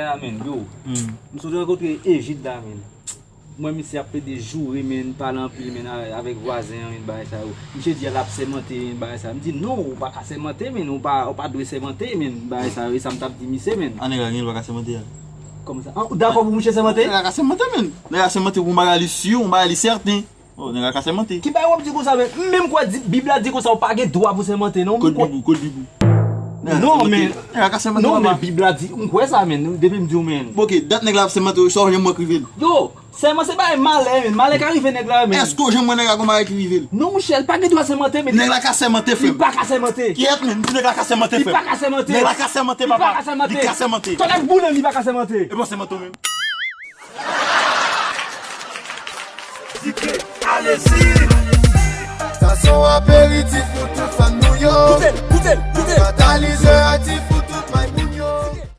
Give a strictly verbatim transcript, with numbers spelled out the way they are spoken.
La, men, yo. M sot rankontre Egid la, men. Mwen, misye ap plede joure, men, pale anpil, men, a- avèk vwazen an, men, bagay sa yo. Misye di l ap sèmante, men, bagay sa. M di, non, ou pa ka sèmante, men, ou pa, ou pa dwe sèmante, men, bagay sa yo. E sa m t ap di misye, men. An nèg la gen dwa ka sèmante a. Kòman sa? An, ou dakò pou misye sèmante? Nèg la ka sèmante, men. Nèg la sèmante pou yon bagay li si, yon bagay li sèten. Oh, nèg la ka sèmante. Ki bagay w ap di konsa, men? M menm kwè di- Bib la di konsa, ou pa gen dwa pou sèmante, non. Kot Bib ou, kot Bib ou? Non, men. Nèg la ka sèmante, non, men Bib la di, m kwè sa, men. Depi m di w, men. Ok, dat nèg la ap sèmante, sa w janm wè k rive l? Yo, sèman se bagay malè, men. Malè ka rive nèg la, men. Èske w janm wè nèg la gon bagay ki rive l? Non, monchè, li pa gen dwa sèmante, men. Nèg la ka sèmante, frè m. Li pa ka sèmante. Kiyès, men? M di nèg la ka sèmante, frè m. Li pa ka sèmante. Nèg la ka sèmante, papa. Li pa ka sèmante. Li ka sèmante. Tòlèt boule, li pa ka sèmante. E bon, sèmante w menm. Dike, alezi. Sa se yon aperitif pou tout fan nou yo. Koute,